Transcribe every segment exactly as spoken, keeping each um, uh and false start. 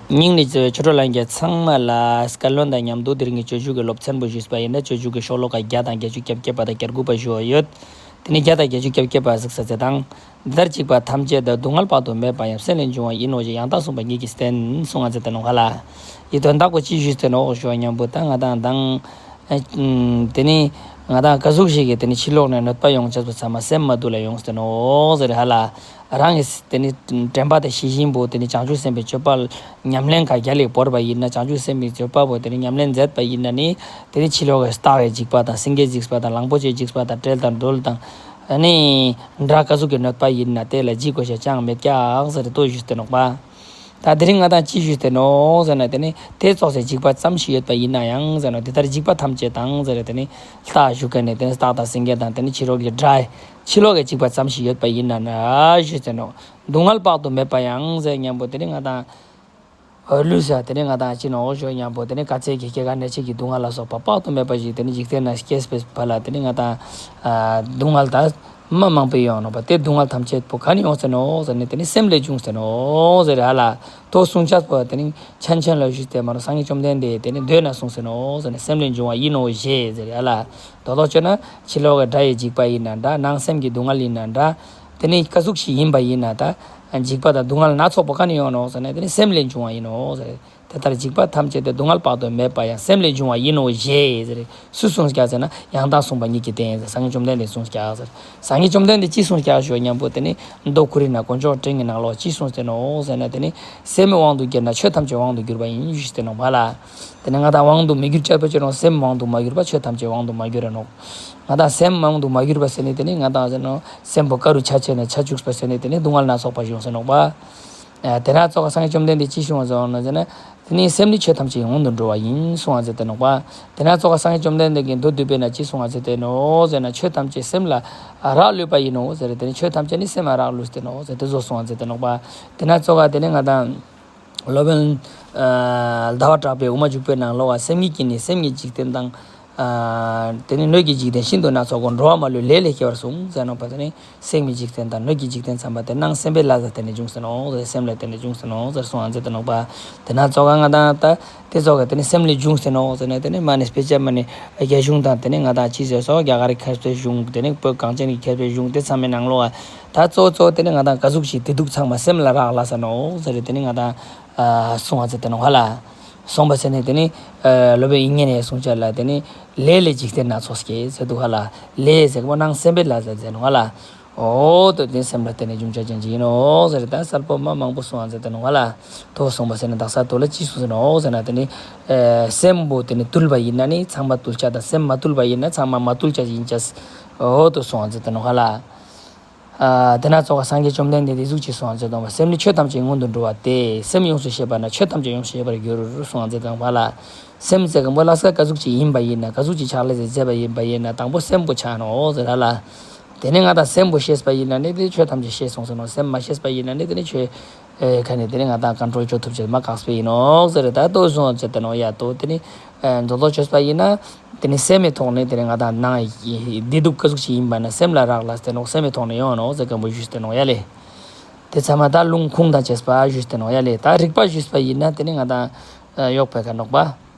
སྙིང་ནས་བརྩེ་བའི་ཆོས་གྲོགས་ལྷན་རྒྱས་ཚང་མ་ལ་སྐལ་ལོན་དང་མཉམ་དུ་དེ་རིང་གི་སྤྱོད་འཇུག་གི་སློབ་ཚན་པོ་ཞུས་པ་ཡིན་ན། སྤྱོད་འཇུག་གི་ཤོ་ལོ་ཀ་བརྒྱ་དང་བརྒྱད་ཅུ་གྱ་བརྒྱད་པ་དང་གྱ་དགུ་པ་ཞུ་བ་ཡོད། དེ་ནས་བརྒྱ་དང་བརྒྱད་ཅུ་གྱ་བརྒྱད་པ་གཟིགས་ས་མཛད་དང་། འདི་ལྟར་འཇིགས་པ་ཐམས་ཅད་དུ། སྡུག་བསྔལ་དཔག་ཏུ་མེད་པ་ཡང་། སེམས་ལས་བྱུང་བ་ཡིན་ནོ་ཞེས། ཡང་དག་གསུངས་པ་ཉིད་ཀྱིས་བསྟན། གསུངས་པ་མཛད་དེ་ནོག་ཧ་ལ། ཡི་དོན་དག་པོ་ཅི་ཞུས་ཏེ་ནོག་ཞུ་བ་མཉམ་པོ་ད་ང་དང་དང་། དེ་ནི་ང་དང་ག་ཟུག་ཞིག་གི་དེ་ནི་ཕྱི་ལོགས་ནས་གནོད་པ་ཡོང་ཅེས་པོ་ཚང་མ་སེམས་མ་དུལ་ལ་ཡོངས་ཏེ་ནོག་ཟེར་ཧ་ལ། རང་གི་དེ་ནི་དྲན་པ་དང་ཤེས་བཞིན་པོ་དེ་ནི་བྱང་ཆུབ་སེམས་དཔའི་སྤྱོད་པ་ཉམས་ལེན་ག་རྒྱལ་ལ་བོར་བ་ཡིན་ན། བྱང་ཆུབ་སེམས་དཔའི་སྤྱོད་པ་པོ་དེ་ནི་ཉམས་ལེན་མཛད་པ་ཡིན་ན་ནི། དེ་ནི་ཕྱི་ལོགས་ཀྱི་ལྟ་བའི་འཇིགས་པ་དང་། སེང་གེ་འཇིགས་པ་དང་། གླང་པོ་ཆེའི་འཇིགས་པ་དང་། སྤྲེལ་དང་སྦྲུལ་དང་། ཨ་ནི་འདྲ་ག་ཟུག་གི་གནོད་པ་ཡིན་ན་དེ་ལ་འཇིགས་དགོས་ཤེས་ཅང་མེད་ཀྱག་ཟེར་ཏེ་ཞུས་ཏེ་ནོག་པ། ད་དེ་རིང་ང་དང་ཅི་ཞུས་ཏེ་ནོག་ཟེར་ན། དེ་ནི་དེ་ཙོགས་སེ་འཇིགས་པ་ཙམ་ཞིག་ཡོད་པ་ཡིན་ན་ཡང་ཟེར་ནོག། དེ་ལྟར་འཇིགས་པ་ཐམས་ཅད་དང་ཟེར་ཏེ་ནི་ལྟ་ཞུ་མཁན་ནི་དེ་ནི་སྟག་དང་སེང་གེ་དང་དེ་ནི་ཕྱི་ལོགས་ཀྱི་དགྲ། ཕྱི་ལོགས་ཀྱི་འཇིགས་པ་ཙམ་ཞིག་ཡོད་པ་ཡིན་ན་ན་ཞུས་ཏེ་ནོག། སྡུག་བསྔལ་དཔག་ཏུ་མེད་པ་ཡང་ཟེར་མཉམ་པོ་དེ་ནི་ང་དང་ལུས་ས་དེ་ནི་ང་དང་ཅི་ནོག་ཞུ་མཉམ་པོ་དེ་ནི་དཀའ་ཚེགས་ཀྱི་སྐྱེ་རྒ་ན་འཆི་གི་སྡུག་བསྔལ་ལ་སོགས་པ་དཔག་ཏུ་མེད་པ་ཞིག་དེ་ནི་འཇིག་རྟེན་ན་སྐྱེས་པའི་བར་ལ་དེ་ནི་ང་དང་ཨ་སྡུག་བསྔལ་ད་མ་མང་པོ་ཡོང་ནོག་པ། དེ་སྡུག་བསྔལ་ཐམས་ཅད་པོ་ག་ནས་ཡོངས་ཏེ་ནོག་ཟེར་ན། དེ་ནི་སེམས་ལས་བྱུངས་ཏེ་ནོག་ཟེར་ཧ་ལ། དོ་གསུང་ཅེས་པོ་དེ་ནི་ཆན་ཆན་ལ་ཞུས་ཏེ་མ་ནོག། སངས་རྒྱས་བཅོམ་ལྡན་འདས་དེ་ནི་མདོ་ན་གསུངས་ཏེ་ནོག་ཟེར་ན། སེམས་ལས་བྱུང་བ་ཡིན་ནོ་ཞེས་ཟེར་ཧ་ལ། དོ་དོ་བྱས་ན་ཕྱི་ལོགས་ཀྱི་དགྲ་ཡི་འཇིགས་པ་ཡིན་ན་འདྲ། ནང་སེམས་ཀྱི་སྡུག་བསྔལ་ཡིན་ན་འདྲ། དེ་ནི་ག་ཟུག་ཞིག་ཡིན་པ་ཡིན་ན་ད། འཇིགས་པ་དང་སྡུག་བསྔལ་སྣ་ཚོགས་པོ་ག་ནས་ཡོང་ནོག་ཟེར་ན། དེ་ནི་སེམས་ལས་བྱུང་བ་ཡིན་ནོག་ཟེར། དེ་ལྟར་འཇིགས་པ་ཐམས་ཅད་དུ། སྡུག་བསྔལ་དཔག་ཏུ་མེད་པ་ཡང་། སེམས་ལས་བྱུང་བ་ཡིན་ནོ་ཞེས་ཟེར། སུས་གསུངས་ཀྱག་ཟེར་ན། ཡང་དག་གསུངས་པ་ཉིད་ཀྱིས་བསྟན་ཟེར། སངས་རྒྱས་བཅོམ་ལྡན་འདས་གསུངས་ཀྱག་ཟེར། སངས་རྒྱས་བཅོམ་ལྡན་འདས་ཅི་གསུངས་ཀྱག་ཞུ་མཉམ་པོ་དེ་ནི་མདོ་ཁོ་རའི་ནང་དཀོན་མཆོག་སྤྲིན་གྱི་ནང་ལོགས་ཅི་གསུངས་ཏེ་ནོག་ཟེར་ན། དེ་ནི་སེམས་དབང་དུ་གྱུར་ན་ཆོས་ཐམས་ཅད་དབང་དུ་གྱུར་པ་ཡིན་ཞུས་ཏེ་ནོག་པ་ལ། དེ་ནི་ང་དང་དབང་དུ་མི་གྱུར་ཅེས་པོ་ཅི་ནོག། སེམས་དབང་དུ་མ་གྱུར་པ་ཆོས་ཐམས་ཅད་དབང་དུ་མ་གྱུར་ར་ནོག། ང་དང་སེམས་དབང་དུ་མ་གྱུར་པ་ཟེར་ནི་དེ་ནི་ང་དང་ཟེར་ནོག། སེམས་པོ་ག་རུ་ཆ་ཆེ་ན་ཆ་བཅུག་པ་ཟེར་ནི་དེ་ནི་སྡུག་བསྔལ་སྣ་ཚོགས་པ་ཞིག་ཡོང་ཟེར་ནོག་པ། ཨ་དེ་ན་ཙོགས་སངས་རྒྱས་བཅོམ་ལྡན་འདས་ཅི་གསུངས་ཟེར་ན་ཟེར་ན། དེ་ནི་སེམས་ནི་ཆོས་ཐམས་ཅད་ཀྱི་དབང་དུ་འགྲོ་བ་ཡིན་གསུངས་པ་མཛད་དེ་ནོག་པ། དེ་ན་ཙོགས་སངས་རྒྱས་བཅོམ་ལྡན་འདས་ཀྱིས་མདོ་སྡུད་པའི་ནང་ཅི་གསུངས་པ་མཛད་དེ་ནོག་ཟེར་ན། ཆོས་ཐམས་ཅད་སེམས་ལ་རག་ལུས་པ་ཡིན་ནོ་ཟེར། དེ་ནི་ཆོས་ཐམས་ཅད་ནི་སེམས་ལ་རག་ལུས་ཏེ་ནོག་ཟེར་དེ་ཙོགས་གསུངས་པ་མཛད་དེ་ནོག་པ། དེ་ན་ཙོགས་དེ་ནི་ང་དང་སློབ་དཔོན་ཨ་ཟླ་བ་གྲགས་པའི་དབུ་མ་འཇུག་པའི་ནང་ལོགས་ཀ་སེམས་ཉིད་ཀྱིས་ནི་སེམས་ཉིད་འཇིག་རྟེན་དང་། ཨ་དེ་ནི་སྣོད་ཀྱི་འཇིག་རྟེན་ཤིན་ཏུ་སྣ་ཚོགས་ཀུན། འགྲོ་བ་མ་ལུས་ལས་ལས་སྐྱེ་བར་གསུངས་ཟེར་ནོག་པ། དེ་ནི་སེམས་ཀྱི་འཇིག་རྟེན་དང་སྣོད་ཀྱི་འཇིག་རྟེན་ཚང་མ་དེ་ནང་སེམས་པའི་ལས་ལ་བརྟེན་ནས་བྱུང་ཟེར་ནོག་ཟེར། སེམས་ལ་བརྟེན་ནས་བྱུང་ཟེར་ནོག་ཟེར་གསུངས་པ་མཛད་དེ་ནོག་པ། དེ་ན་ཙོགས་ང་དང་ད་དེ་ཙོགས་དེ་ནི་སེམས་ལས་བྱུང་ཟེར་ནོག་ཟེར་ན། དེ་ནི་མ་ནི་དཔེ་ཆ་མ་ནི་རྒྱ་གཞུང་དང་དེ་ནི་ང་དང་ཅི་ཟེར་སོགས་རྒྱ་གར་མཁས་པའི་གཞུང་། དེ་ནི་བོད་གངས་ཅན་གྱི་མཁས་པའི་གཞུང་དེ་ཚང་མའི་ནང་ལོགས་ཀ་ད་གཙོ་གཙོ་དེ་ནི་ང་དང་ག་ཟུག་ཞིག་བདེ་སྡུག་ཚང་མ་སེམས་ལ་རག་ལས་ནོག་ཟེར། དེ་ནི་ང་དང་ཨ་གསུངས་པ་མཛད་དེ་ནོག་ཧ་ལ། གསུངས་པ་ཟེར་ནི་དེ་ནི་ཨ་སློབ་དཔོན་དབྱིག་གཉེན་ནི་གསུང་ཅེས་ལ་དེ་ནི་ལས་ལས་འཇིག་རྟེན་སྣ་ཚོགས་སྐྱེ་ཟེར་འདུག་ཧ་ལ། ལས་ཟེར་གོ་ནང་སེམས་པའི་ལས་ལ་ཟེར་ནོག་ཧ་ལ། འོ་དོ་དེ་སེམས་ལ་བརྟེན་ནས་བྱུང་བྱ་ཅན་ཅིག་ཡིན་ནོག་ཟེར། ད་གསལ་པོ་མ་མང་པོ་གསུངས་པ་མཛད་དེ་ནོག་ཧ་ལ། དོ་གསུངས་པ་ཟེར་ནི་དག་ས་དོ་ལ་ཅི་གསུངས་ཟེར་ནོག་ཟེར་ན། དེ་ནི་ཨ་སེམས་པོ་དེ་ནི་དུལ་བ་ཡིན་ན་ནི་ཚང་མ་དུལ་ཅེས་དང་། སེམས་མ་དུལ་བ་ཡིན་ན་ཚང་མ་མ་དུལ་ཅེས་ཡིན་ཅེས། འོ་དོ་གསུངས་པ་མཛད་དེ་ནོག་ཧ་ལ། ཨ་དེ་ན་ཙོགས་སངས་རྒྱས་བཅོམ་ལྡན་འདས་དེ་ཟུག་ཅིག་གསུངས་པ་མཛད་དེ་ནོག་པ། སེམས་ནི་ཆོས་ཐམས་ཅད་སྔོན་དུ་འགྲོ་བ་སྟེ། སེམས་ཡོངས་སུ་ཤེས་པ་ན་ཆོས་ཐམས་ཅད་ཡོངས་སུ་ཤེས་པར་འགྱུར་གསུངས་པ་མཛད་དེ་ནོག་པ་ལ། སེམས་ཟེར་གོ་ལ་སྐ་ག་ཟུག་ཅིག་ཡིན་པ་ཡིན་ན། ག་ཟུག་ཅིག་ཕྱག་ལས་ཟེར་མཛད་པ་ཡིན་པ་ཡིན་ན། དང་པོ་སེམས་པོ་ཆ་ནོག་ཟེར་ཧ་ལ། དེ་ནི་ང་དང་སེམས་པོ་ཤེས་པ་ཡིན་ན་ནི་དེ་ཆོས་ཐམས་ཅད་ཤེས་སོང་ཟེར་ནོག། སེམས་མ་ཤེས་པ་ཡིན་ན་ནི་དེ་ནི་ཆོས་ཨེ་ཁ་ནས་དེ་ནི་ང་དང་ཀོན་ཊོལ་ཅོ་ཐུབ་ཅེས་མ་ཁག་པོ་ཡིན་ནོག་ཟེར། ད་དོ་གསུངས་པ་མཛད་དེ་ནོག་ཡ། དོ་དེ་ནི་ཨེ་མདོར་བསྡུས་བཅོས་པ་ཡིན་ན། དེ་ནི་སེམས་མི་ཐོག་ནས་དེ་ནི་ང་དང་ནང་བདེ་སྡུག་ག་ཟུག་ཅིག་ཡིན་པ་ན་སེམས་ལ་རག་ལས་ཏེ་ནོག། སེམས་མི་ཐོག་ནས་ཡོང་ནོག་ཟེར་མཁན་པོ་ཞུས་ཏེ་ནོག་ཡ་ལེ། དེ་ཚང་མ་ད་ལུང་ཁུངས་དང་བཅས་པ་ཞུས་ཏེ་ནོག་ཡ་ལེ། ད་རིགས་པ་ཞུས་པ་ཡིན་ན་དེ་ནི་ང་དང་ཨ་ཡོག་པའི་ཁ་ནོག་པ།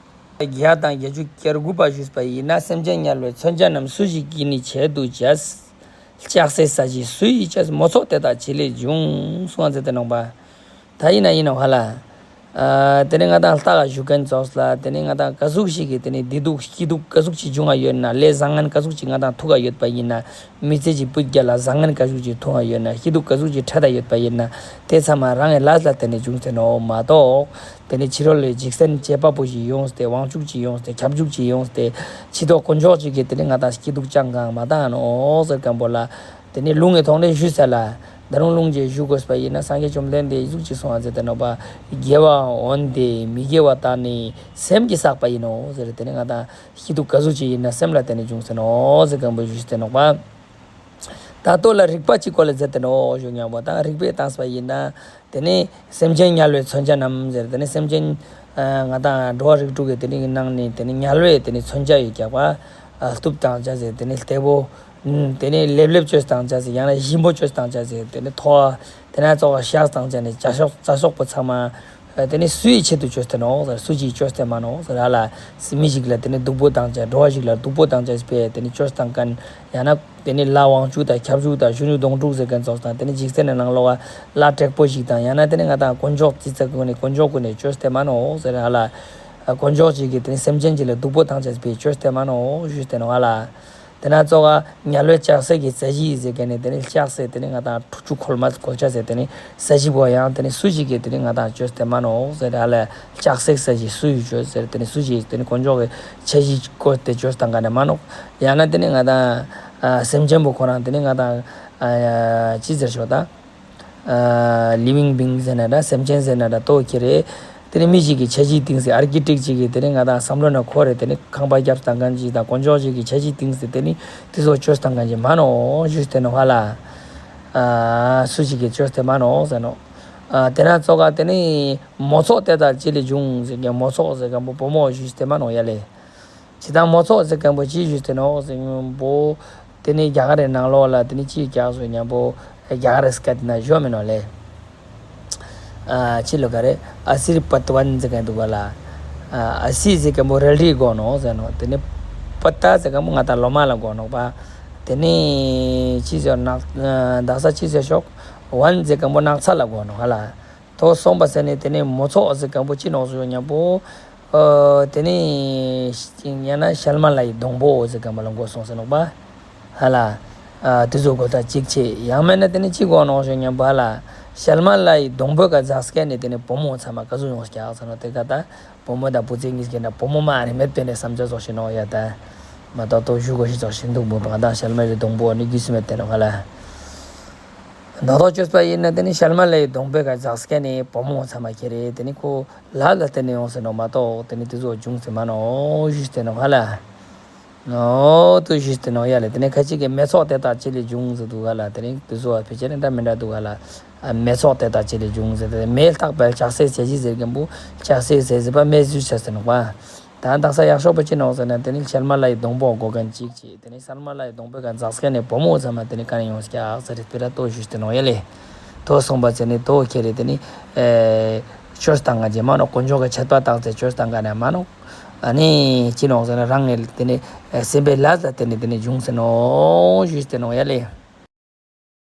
བརྒྱ་དང་བརྒྱད་ཅུ་གྱ་དགུ་པ་ཞུས་པ་ཡིན་ན། སེམས་ཅན་དམྱལ་བའི་མཚོན་ཆ་རྣམས། སུ་ཞིག་གིས་ནི་བྱེད་དུ་བྱ། ལྕགས་སྲེག་ས་གཞི་སུ་ཡིས་བྱ། མོ་ཚོགས་དེ་དག་ཅི་ལས་བྱུང་། གསུངས་པ་མཛད་དེ་ནོག་པ། ད་ཡིན་ན་ཡིན་ནོག་ཧ་ལ། ཨ་དེ་ནི་ང་དང་ལྟ་ག་ཞུ་མཁན་ཙོགས་ལ་དེ་ནི་ང་དང་ག་ཟུག་ཞིག་གི་དེ་ནི་བདེ་སྡུག་སྐྱིད་སྡུག་ག་ཟུག་ཅིག་བྱུང་བ་ཡོད་ན། ལས་བཟང་ངན་ག་ཟུག་ཅིག་ང་དང་ཐུག་ག་ཡོད་པ་ཡིན་ན། མི་ཚེ་གཅིག་པོའི་རྒྱབ་ལ་བཟང་ངན་ག་ཟུག་ཅིག་ཐུག་ག་ཡོད་ན། སྐྱིད་སྡུག་ག་ཟུག་ཅིག་འཕྲད་དེ་ཡོད་པ་ཡིན་ན། དེ་ཚང་མ་རང་གི་ལས་ལ་བརྟེན་ནས་བྱུང་སྟེ་ནོག་མ་གཏོགས། དེ་ནི་ཕྱི་རོལ་ལས་འཇིག་རྟེན་བྱེད་པ་པོ་ཞིག་ཡོངས་ཏེ། དབང་ཕྱུག་ཅིག་ཡོངས་ཏེ། ཁྱབ་འཇུག་ཅིག་ཡོངས་ཏེ། ཕྱི་ཐོག་དཀོན་མཆོག་ཅིག་གིས་དེ་ནི་ང་དང་སྐྱིད་སྡུག་ཅང་གང་མ་བཏང་ནོག་ཟེར་མཁན་པོ་ལ། དེ་ནི་ལུང་གི་ཐོག་ནས་ཞུས་ས་ལ། ད་རུང་ལུང་ཅིག་ཞུ་དགོས་པ་ཡིན་ན། སངས་རྒྱས་བཅོམ་ལྡན་འདས་ཟུག་ཅིག་གསུངས་པ་མཛད་དེ་ནོག་པ། དགེ་བ་འོན་ཏེ་མི་དགེ་བ་དག་ནི། སེམས་ཀྱིས་བསགས་པ་ཡིན་ནོ་ཟེར། དེ་ནི་ང་དང་སྐྱིད་སྡུག་ག་ཟུག་ཅིག་ཡིན་ན་སེམས་ལ་བརྟེན་ནས་བྱུང་སྟེ་ནོག་ཟེར་མཁན་པོ་ཞུས་ཏེ་ནོག་པ། ད་ལྟོ་ལ་རིགས་པ་གཅིག་སྐོར་ལ་མཛད་དེ་ནོག་ཞུ་མཁན་པོ། ད་རིགས་པས་བཏང་པ་ཡིན་ན། དེ་ནི་སེམས་ཅན་དམྱལ་བའི་མཚོན་ཆ་རྣམས་ཟེར། དེ་ནི་སེམས་ཅན་ཨ་ང་དང་འགྲོ་བ་རིགས་དྲུག་གི་དེ་ནི་ནང་ནས་དེ་ནི་དམྱལ་བའི་དེ་ནི་མཚོན་ཆ་ཡོད་ཀྱག་པ། ཨ་གཏུབ་བཏང་ཅེས་ཟེར། དེ་ནི་ལྟེ་བོ། ཨུམ། དེ་ནི་ལེབ་ལེབ་བཅོས་བཏང་ཅེས་ཟེར། ཡང་ན་ཞིམ་པོ་བཅོས་བཏང་ཅེས་ཟེར། དེ་ནི་ཐོ་བ། དེ་ན་ཙོགས་བཤགས་བཏང་ཅེས་ནི་བྱ་ཤོག་བྱ་ཤོག་པོ་ཚང་མ། ཨ་དེ་ནི་སུའི་ཆེད་དུ་བཅོས་ཏེ་ནོག་ཟེར། སུ་ཞིག་གི་བཅོས་ཏེ་མ་ནོག་ཟེར། ཧ་ལ། མི་ཞིག་ལ་དེ་ནི་སྡུག་པོ་བཏང་ཅེས། འགྲོ་བ་ཞིག་ལ་སྡུག་པོ་བཏང་ཅེས་པའི་དེ་ནི་བཅོས་བཏང་མཁན། ཡང་ན་དེ་ནི་ལྷ་དབང་ཕྱུག་དང་ཁྱབ་འཇུག་དང་གཞོན་ནུ་དོང་སྤྲུགས་ཟེར་མཁན་ཙོགས་དང་། དེ་ནི་འཇིག་རྟེན་ནི་ནང་ལོགས་ལ་ལྷ་དྲེགས་པོ་ཞིག་དང་། ཡང་ན་དེ་ནི་ང་དང་དཀོན་མཆོག་ཅི་ཙ་ཀུན་ནི་དཀོན་མཆོག་ཀུན་ནི་བཅོས་ཏེ་མ་ནོག་ཟེར། ཧ་ལ། ཨ་དཀོན་མཆོག་ཅིག་གི་དེ་ནི་སེམས་ཅན་ཅིག་ལ་སྡུག་པོ་བཏང་ཅེས་པའི་བཅོས་ཏེ་མ་ནོག་ཞུས་ཏེ་ནོག་ཧ་ལ། དེ་ན་ཙོགས་ཀ་དམྱལ་བའི་ལྕགས་སྲེག་གི་ས་གཞི་ཟེར་མཁན་ནི་དེ་ནི་ལྕགས་སྲེག་དེ་ནི་ང་དང་ཁྲུ་ཆུ་ཁོལ་མ་ཁོལ་ཅེས་ཟེར་དེ་ནི་ས་གཞི་བོ་ཡང་དེ་ནི་སུ་ཞིག་གི་དེ་ནི་ང་དང་བཅོས་ཏེ་མ་ནོག་ཟེར། ཧ་ལ། ལྕགས་སྲེག་ས་གཞི་སུ་ཡིས་བཅོས་ཟེར། དེ་ནི་སུ་ཞིག་དེ་ནི་དཀོན་མཆོག་གི་ཆ་གཞི་བཀོད་དེ་བཅོས་བཏང་མཁན་ནི་མ་ནོག་ཡང་ན་དེ་ནི་ང་དང་ཨ་སེམས་ཅན་པོ་ཁོ་རང་དེ་ནི་ང་དང་ཨ་ཅི་ཟེར་ཤོག་ད། ཨ་ལི་བིང་བིང་ཟེར་ན་འདྲ། སེམས་ཅན་ཟེར་ན་འདྲ། ཏོ་ཁྱེར་རེ། དེ་ནི་མི་ཞིག་གི་ཆ་གཞི་བཏིང་སྟེ། ཨར་ཀི་ཊེག་ཅིག་གི་དེ་ནི་ང་དང་བསམ་བློ་ནང་འཁོར་རེ་དེ་ནི་ཁང་པ་བརྒྱབ་བཏང་མཁན་ཅིག་དང་། དཀོན་མཆོག་ཅིག་གི་ཆ་གཞི་བཏིང་སྟེ་དེ་ནི་དེ་ཙོགས་བཅོས་བཏང་མཁན་ཅིག་མ་ནོག་ཞུས་ཏེ་ནོག་ཧ་ལ། ཨ་སུ་ཞིག་གི་བཅོས་ཏེ་མ་ནོག་ཟེར་ནོག་ཨ་དེ་ན་ཙོགས་ཀ་དེ་ནི་མོ་ཚོགས་དེ་དག་ཅི་ལས་བྱུང་ཟེར་མཁན། མོ་ཚོགས་ཟེར་མཁན་པོ་བུ་མོ་ཞུས་ཏེ་མ་ནོག་ཡ་ལེ། ཇི་ལྟར་མོ་ཚོགས་ཟེར་མཁན་པོ་ཅི་ཞུས་ཏེ་ནོག་ཟེར་མཁན་པོ། དེ་ནི་རྒྱ་གར་རི་ནང་ལོགས་ལ་དེ་ནི་ཅི་རྒྱག་སོང་མཁན་པོ། རྒྱ་གར་རི་སྐད་ན་ཞུ་མི་ནོག་ལེ། ཨ་ཅི་ལོ་ག་རེ། ཨ་སིར་པད་ཝན་ཟེར་མཁན་འདུག་ག་ལ། ཨ་སི་ཟེར་མཁན་པོ་རལ་གྲི་གོ་ནོག་ཟེར་ནོག་དེ་ནི་པད་ཟེར་མཁན་པོ་ང་དང་ལོ་མ་ལ་གོ་ནོག་པ། དེ་ནི་ཅི་ཟེར་ནག་ཨ་དག་ས་ཅི་ཟེར་ཤོག་ཝན་ཟེར་མཁན་པོ་ནགས་ཚལ་ལ་གོ་ནོག་ཧ་ལ། ཏོ་སོང་པ་ཟེར་ནི་དེ་ནི་མོ་ཚོགས་ཟེར་མཁན་པོ་ཅི་ནོག་ཟེར་མཁན་པོ། ཨ་དེ་ནི་ཡང་ན་ཤལ་མ་ལྷའི་སྡོང་པོ་ཟེར་མཁན་པོ་ལ་གོ་སོང་ཟེར་ནོག་པ། ཧ་ལ། ཨ་དེ་ཙོགས་གོ་ད་ཅིག་ཆེ། ཡང་མེད་ན་དེ་ནི་ཅི་གོ་ནོག་ཟེར་མཁན་པོ་ཧ་ལ། ཤལ་མ་ལྷའི་སྡོང་པོའི་ཀ་འཛེགས་མཁན་ནི་དེ་ནི་བུ་མོ་ཚང་མ་ག་ཟུག་ཡོང་ཀྱག་ཟེར་ནོག་དེ་ཀ་ད་བུ་མོ་དང་བུ་ཚ་གཉིས་ཀྱི་ན་བུ་མོ་མ་ནི་མེད་པའི་ནི་བསམ་བྱ་ཙོགས་ཤིག་ནོག་ཡ་ད། མ་ཏོག་ཏོ་ཞུ་གོ་ཤེས་ཙོགས་ཤིག་འདུག་མོ་པ་ང་དང་ཤལ་མ་ལྷའི་སྡོང་པོ་ནི་རྒྱུས་སུ་མེད་དེ་ནོག་ཧ་ལ། ད་ལྟོ་བཅོས་པ་ཡིན་ན་དེ་ནི་ཤལ་མ་ལྷའི་སྡོང་པོའི་ཀ་འཛེགས་མཁན་ནི་བུ་མོ་ཚང་མ་ཁྱེར་རེ་དེ་ནི་ཁོ་ལྷ་ལ་བརྟེན་ནས་ཡོང་ཟེར་ནོག་མ་གཏོགས་དེ་ནི་དེ་ཙོགས་བྱུང་ཟེར་མ་ནོག་ཞུས་ཏེ་ནོག་ཧ་ལ། ཨོ་ཏུ་ཞུས་ཏེ་ནོག་ཡ་ལེ། དེ་ནི་ཁ་ཅིག་གི་མེ་ཚོགས་དེ་དག་ཅི་ལས་བྱུང་ཟེར་འདུག་ག་ལ། དེ་ནི་དེ་ཙོགས་ཕལ་ཆེར་འདྲ་མི་འདྲ་འདུག་ག་ལ། ཨ་མེ་ཚོགས་དེ་དག་ཅི་ལས་བྱུང་ཟེར་ཏེ་མེ་ལྷགས་པའི་ལྕགས་སྲེག་ས་གཞི་ཟེར་མཁན་པོ་ལྕགས་སྲེག་ཟེར་ཟེར་བ་མེ་བཟོས་ཆ་ཟེར་ནོག་པ། ད་དག་ས་ཡག་ཤོས་པོ་ཅི་ནོག་ཟེར་ན་དེ་ནི་ཤལ་མ་ལྷའི་སྡོང་པོ་གོ་མཁན་ཅིག་ཅིག་དེ་ནི་ཤལ་མ་ལྷའི་སྡོང་པོའི་ཀ་འཛེགས་མཁན་ནི་བུ་མོ་ཚང་མ་དེ་ནི་ག་ནས་ཡོང་ཀྱག་ཟེར་ཏེ་སྤེ་ར་ཏོ་ཞུས་ཏེ་ནོག་ཡ་ལེ། ཏོ་སོང་པ་ཟེར་ནི་ཏོ་ཁྱེར་རེ་དེ་ནི་ཨེ་བཅོས་བཏང་མཁན་ཅིག་མ་ནོག་དཀོན་མཆོག་གི་ཆད་པ་བཏང་སྟེ་བཅོས་བཏང་མཁན་ནི་མ་ནོག་ཨ་ནི་ཅི་ནོག་ཟེར་ན་རང་ངི་དེ་ནི་ཨེ་སེམས་པའི་ལས་ལ་བརྟེན་ནས་དེ་ནི་བྱུང་ཟེར་ནོག་ཞུས་ཏེ་ནོག་ཡ་ལེ།